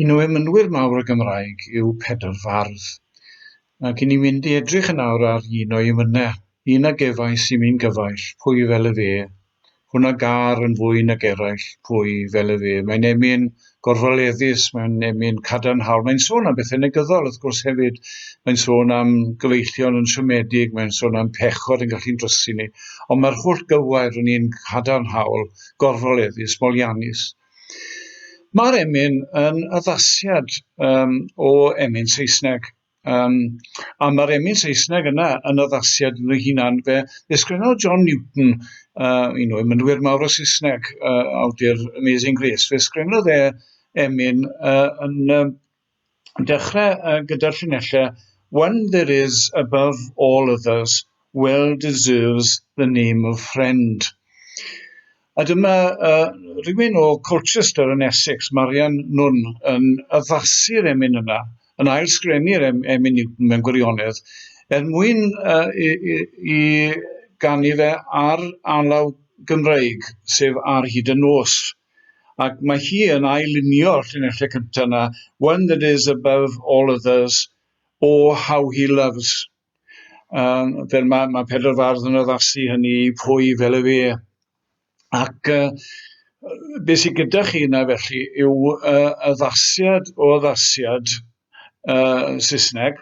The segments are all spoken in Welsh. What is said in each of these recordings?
Un o emynwyr mawr y Gymraeg yw Pedr Fardd, ac i ni'n mynd i edrych yn awr ar un o'i emynau, un a gefais i mi'n gyfaill, pwy fel y fe, hwn a gar yn fwy nag eraill, pwy fel y fe. Mae'n emyn gorfoleddus, mae'n emyn cadarnhaol, mae'n sôn am bethau negyddol wrth gwrs hefyd, mae'n sôn am gyfeillion yn siomedig, mae'n sôn am pechod yn gallu'n drysu ni, ond mae'r holl gywair yn un cadarnhaol, gorfoleddus, moliannus. Mae'r emyn yn addasiad um, o emyn Saesneg. Um, a mae'r emyn Saesneg yna yn addasiad yn ei hunan. Fe, fe sgrennodd John Newton, uh, un o emynwyr mawr o Saesneg, uh, awdur Amazing Grace, fe sgrennodd e emyn uh, yn um, dechrau uh, gyda'r llinellau One there is above all others, well deserves the name of friend. A dyma uh, rhywun o Colchester yn Essex, Marian Nunn, yn addasu'r emyn yna, yn ailsgrennu'r em, emyn Newton mewn gwirionedd, er mwyn uh, i, i, i ganu fe ar alaw Gymreig, sef Ar Hyd y Nos. Ac mae hi yn ail-lunio'r llinellau cyntaf yna, One that is above all others, oh how he loves. Um, fel mae, mae Pedr Fardd yn addasu hynny i pwy fel y fe. Ac uh, beth sydd gyda chi yna felly yw uh, addasiad o addasiad uh, Saesneg.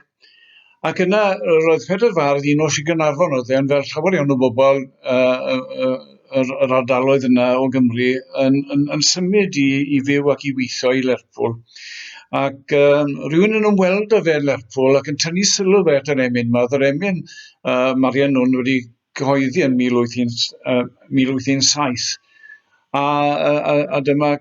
Ac yna roedd Pedr Fardd un o Sir Gaernarfon oedd e'n fel llawer iawn o bobl uh, uh, yr, yr ardaloedd yna o Gymru yn, yn, yn symud i, i fyw ac i weithio i Lerpwl. Ac um, rhywun yn ymweld â fe yn Lerpwl ac yn tynnu sylw fe at yr emyn yma. Oedd yr emyn uh, Marian Nwn wedi cyhoeddi yn 1817. A, a, a dyma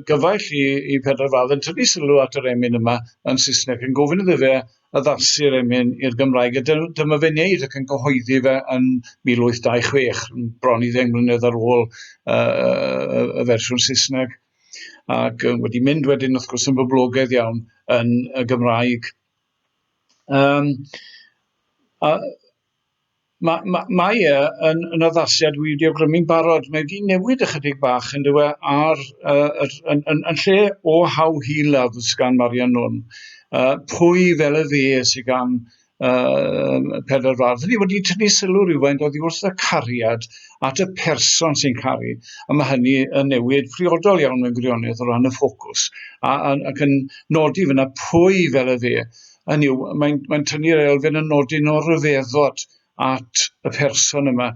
gyfaill i, i Pedr Fardd yn tynnu sylw at yr emyn yma yn Saesneg, yn gofyn iddo fe addasu'r emyn i'r Gymraeg, a dyma fe'n neud ac yn cyhoeddi fe yn 1826, bron i ddeng mlynedd ar ôl uh, y fersiwn Saesneg, ac wedi mynd wedyn wrth gwrs yn boblogaidd iawn yn y Gymraeg. Um, a Mae, mae, mae e yn, yn addasiad dwi wedi awgrymu'n barod. Mae wedi newid ychydig bach yn dywe ar, uh, yn, yn, yn lle o How He Loves gan Marian Nunn. Uh, pwy fel y fe sydd gan uh, Pedr Fardd. Hynny wedi tynnu sylw rhywfaint oddi wrth y cariad at y person sy'n caru. A mae hynny yn newid priodol iawn mewn gwirionedd o ran y ffocws. A, a, ac yn nodi fyna pwy fel y fe. Hynny yw, mae'n mae tynnu'r elfen yn nodyn o ryfeddod at y person yma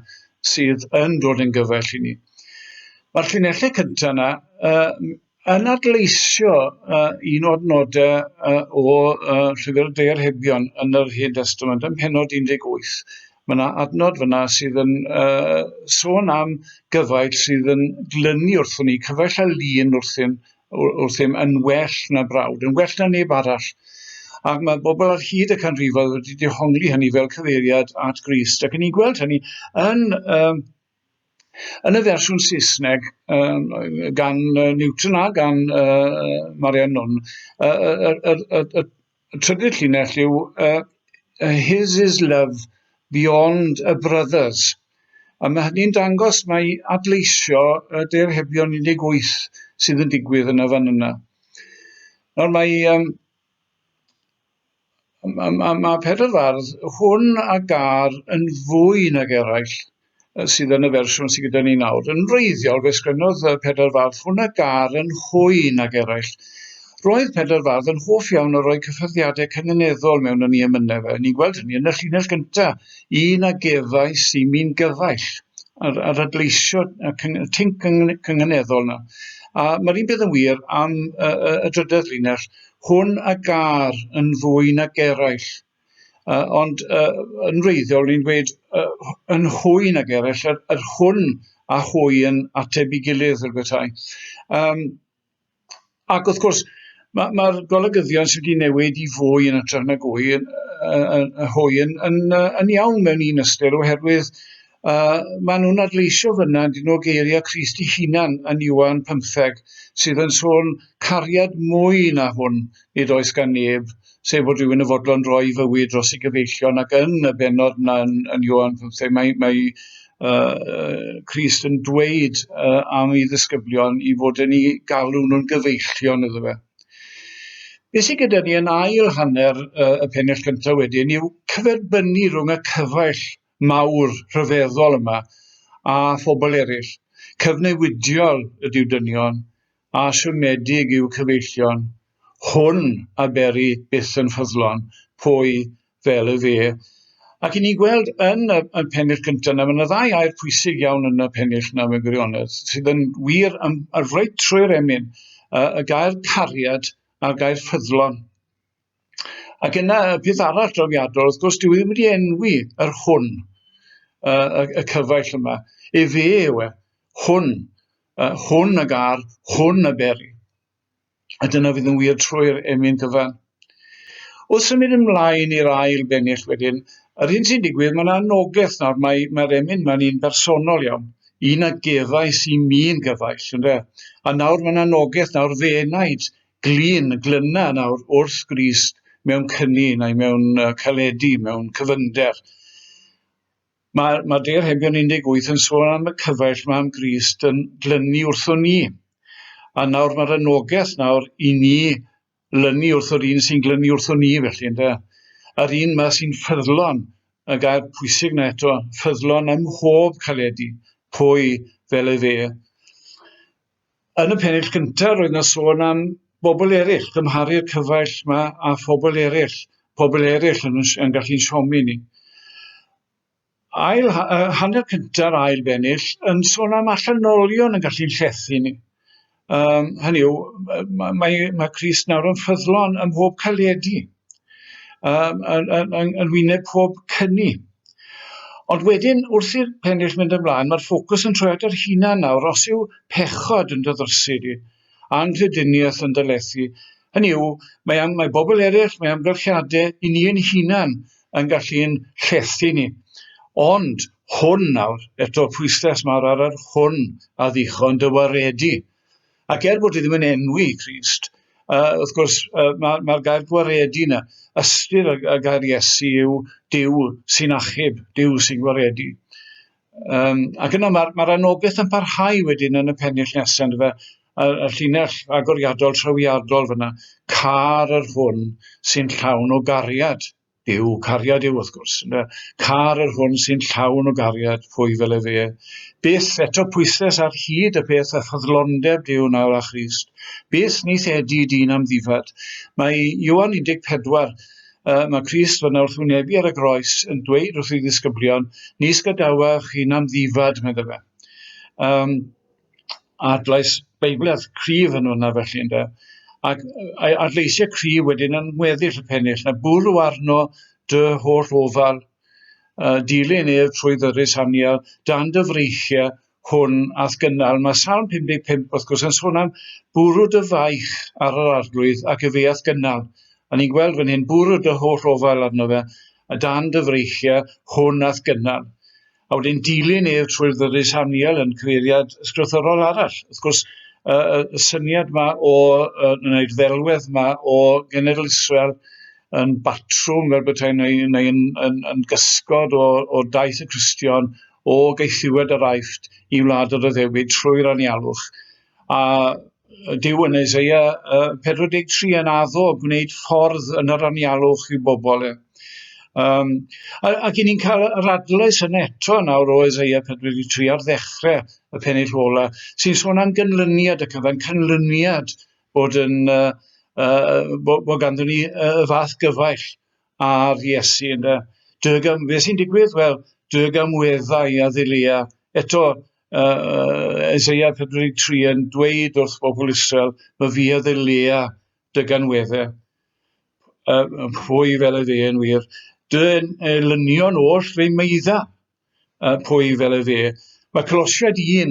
sydd yn dod yn gyfaill i ni. Mae'r llinellau cyntaf yna uh, yn adleisio uh, un o adnodau uh, o uh, Llyfr y Daearhebion yn yr Hen Testament, yn penod 18. Mae yna adnod fyna sydd yn uh, sôn am gyfaill sydd yn glynu wrthon ni, cyfaill a lun wrthyn wrthym yn well na brawd, yn well na neb arall. Ac mae bobl ar hyd y canrifoedd wedi dehongli hynny fel cyfeiriad at Grist. Ac ni'n gweld hynny yn, um, yn y fersiwn Saesneg um, gan Newton a gan uh, Marian Nunn. Y, y, y, y, y, y trydydd llinell yw uh, His is love beyond a brother's. A mae hynny'n dangos mai adleisio y deirhebion 18 sydd yn digwydd yn y fan yna. Nawr mae, um, mae, mae, mae Pedr Fardd hwn a gar yn fwy nag eraill sydd yn y fersiwn sydd gyda ni nawr. Yn wreiddiol, fe sgwennodd Pedr Fardd hwn a gar yn hwy nag eraill. Roedd Pedr Fardd yn hoff iawn o roi cyffyrddiadau cynganeddol mewn yn ei emynau fe. Ni'n gweld hynny yn y llinell gyntaf, un a gefais i mi'n gyfaill, a'r, ar adleisio y tinc cynganeddol yna. A mae'r un peth yn wir am y, y, y drydedd linell, hwn a gar yn fwy nag eraill. Uh, ond uh, yn wreiddiol, ni'n dweud uh, yn hwy nag eraill, yr, yr hwn a hwy yn ateb i gilydd yr bethau. Um, ac wrth gwrs, mae'r ma, ma golygyddion sydd wedi newid i fwy yn hytrach na gwy yn, yn, yn, hwy yn, yn, yn iawn mewn un ystyr oherwydd uh, maen nhw'n adleisio fyna yn dyn nhw geiriau Crist ei hunan yn Iwan 15 sydd yn sôn cariad mwy na hwn nid oes gan neb, sef bod rhywun yn fodlon rhoi fywyd dros ei gyfeillion, ac yn y bennod yna yn, yn Ioan 15, mae, mae uh, Crist yn dweud uh, am ei ddisgyblion i fod yn ei galw nhw'n gyfeillion iddo fe. Beth sydd gyda ni yn ail hanner y pennill cyntaf wedyn yw cyferbynnu rhwng y cyfaill mawr rhyfeddol yma a phobl eraill. Cyfnewidiol ydyw dynion, a siomedig yw cyfeillion. Hwn a beri byth yn ffyddlon, pwy fel y fe. Ac i ni'n gweld yn y, y pennill cyntaf yna, mae yna ddau air pwysig iawn yn y pennill yna mewn gwirionedd, sydd yn wir am, ar reit trwy'r emyn, y gair cariad a'r gair ffyddlon. Ac yna, y peth arall drawiadol, wrth gwrs, dyw e ddim wedi enwi yr hwn, y, y, y cyfaill yma. Efe yw e, hwn, hwn y gar, hwn y beri. A dyna fydd yn wir trwy'r emyn cyfan. Wrth symud ymlaen i'r ail bennill wedyn, yr hyn sy'n digwydd, mae yna anogaeth nawr, mae'r mae emyn mae'n un bersonol iawn. Un a gefais i mi'n gyfaill, ynde? A nawr mae'n anogaeth nawr fe enaid, glin, glyna nawr wrth Grist mewn cyni neu mewn caledu, mewn cyfyngder. Mae, mae Deirhebion 18 yn sôn am y cyfaill mae am Grist yn glynu wrthon ni. A nawr mae'r anogaeth nawr i ni lynu wrth yr un sy'n glynu wrthon ni felly, ynde? Yr un yma sy'n ffyddlon, y gair pwysig na eto, ffyddlon ym mhob caledu, pwy fel y fe. Yn y pennill gyntaf roedd yna sôn am bobl eraill, gymharu'r cyfaill yma â phobl eraill, pobl eraill yn, yn gallu'n siomi ni. Ail, hanner cynta'r ail bennill yn sôn am allanolion yn gallu'n llethu ni. Um, hynny yw, mae, mae, mae Crist nawr yn ffyddlon ym mhob caledu. um, yn, yn, yn, yn wyneb pob cyni. Ond wedyn, wrth i'r pennill mynd ymlaen, mae'r ffocws yn troi at yr hunan nawr. Os yw pechod yn dyddrysu di, anghrediniaeth yn dylethu, hynny yw, mae, am, mae bobl eraill, mae amgylchiadau i ni yn hunan yn gallu'n llethu ni. Ond hwn nawr, eto pwyslais mawr ar yr hwn a ddichon dy waredu. Ac er bod e ddim yn enwi Crist, uh, wrth gwrs, uh, mae'r ma gair gwaredu yna, ystyr y, y gair Iesu yw Duw sy'n achub, Duw sy'n gwaredu. Um, ac yna mae'r ma anogaeth yn parhau wedyn yn y pennill nesaf, ynddo fe, y, y llinell agoriadol trawiadol fyna, car yr hwn sy'n llawn o gariad. Duw, cariad yw wrth gwrs, ynde? Car yr hwn sy'n llawn o gariad, pwy fel efe. Byth eto pwyslais ar hyd y peth a ffyddlondeb Duw nawr a Christ. Byth ni thedi dyn am ddifad. Mae Ioan 14, uh, mae Crist fyna wrth wynebu ar y groes yn dweud wrth ei ddisgyblion, nis gadawaf chi'n am ddifad, meddai fe. Um, adlais Beiblaidd cryf yn hwnna felly ynde. Ac adleisiau cryf wedyn yn weddill y pennill, na bwrw arno dy holl ofal, uh, dilyn ef trwy ddyrys anial, dan dy freichiau hwn a'th gynnal. Mae Salm 55 wrth gwrs yn sôn am bwrw dy faich ar yr arglwydd ac efe a'th gynnal. A ni'n gweld fan hyn, bwrw dy holl ofal arno fe, a dan dy freichiau hwn a'th gynnal. A wedyn dilyn ef trwy'r ddyrys anial yn cyfeiriad ysgrythurol arall. Wrth gwrs, y, y syniad yma o, neu'r ddelwedd yma o genedl Israel yn batrwm fel bethau neu, neu yn, yn, yn gysgod o, o daith y Cristion o gaethiwed yr Aifft i wlad yr Iddewid trwy'r anialwch. A Duw yn Eseia 43 yn addo gwneud ffordd yn yr anialwch i'w bobl e. Um, ac i ni'n cael yr adlais yn eto nawr o Eseia 43 ar ddechrau y pennill ola, sy'n sôn am gynlyniad y cyfan, canlyniad bod yn, uh, uh, bod, bod ganddyn ni y uh, fath gyfaill ar Iesu ynde. Dy gam, beth sy'n digwydd? Wel, dy gamweddau a ddilea. Eto, uh, Isaiah 43 yn dweud wrth bobl Israel, mae fi a ddilea dy ganweddau. Uh, pwy fel y fe yn wir. Dy elynion oll fe meidda. uh, pwy fel y fe. Mae Colosiaid 1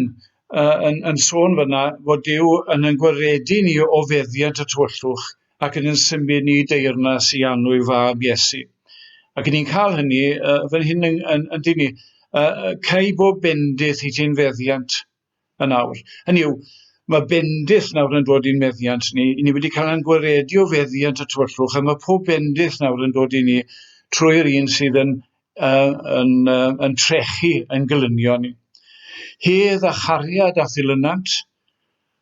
uh, yn, yn sôn fyna fod Duw yn yn gwaredu ni o feddiant y tywyllwch ac yn yn symud ni i deyrnas i anwy fab Iesu. Ac ni'n cael hynny uh, fan hyn yn, yn, yn dyn ni, uh, cei bob bendith i ti'n feddiant yn awr. Hynny yw, mae bendith nawr yn dod i'n meddiant ni. I ni wedi cael ein gwaredu o feddiant y tywyllwch, a mae pob bendith nawr yn dod i ni trwy'r un sydd yn, uh, yn, uh, yn trechu yn gelynion ni. Hedd a chariad a ddilynant.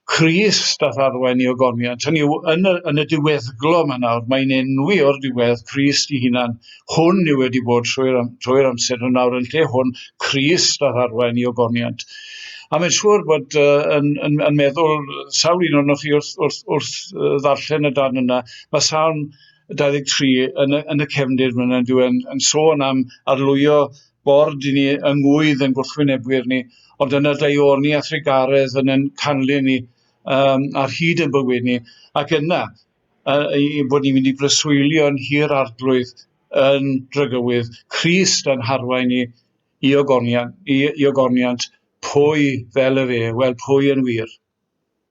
Crist a'th arwain i ogoniant. Hynny yw, yn y, yn y diweddglo yma nawr, mae'n enwi o'r diwedd Crist i hunan. Hwn yw wedi bod trwy'r trwy amser hwn nawr, yn lle hwn, Crist a'th arwain i ogoniant. A mae'n siŵr bod uh, yn, yn, yn meddwl sawl un ohonoch chi wrth, wrth, wrth ddarllen y darn yna, mae Salm 23 yn y, yn y cefndir yna yn, yn, yn sôn am arlwyo bord i ni yng ngwydd yn gwrthwynebwyr ni, ond yna daioni a thrugaredd yn ein canlyn ni um, ar hyd yn bywyd ni, ac yna uh, i bod ni'n mynd i breswylio yn hir arglwydd yn drygywydd, Crist yn harwain ni i ogoniant, i, i ogoniant, pwy fel y fe, wel pwy yn wir.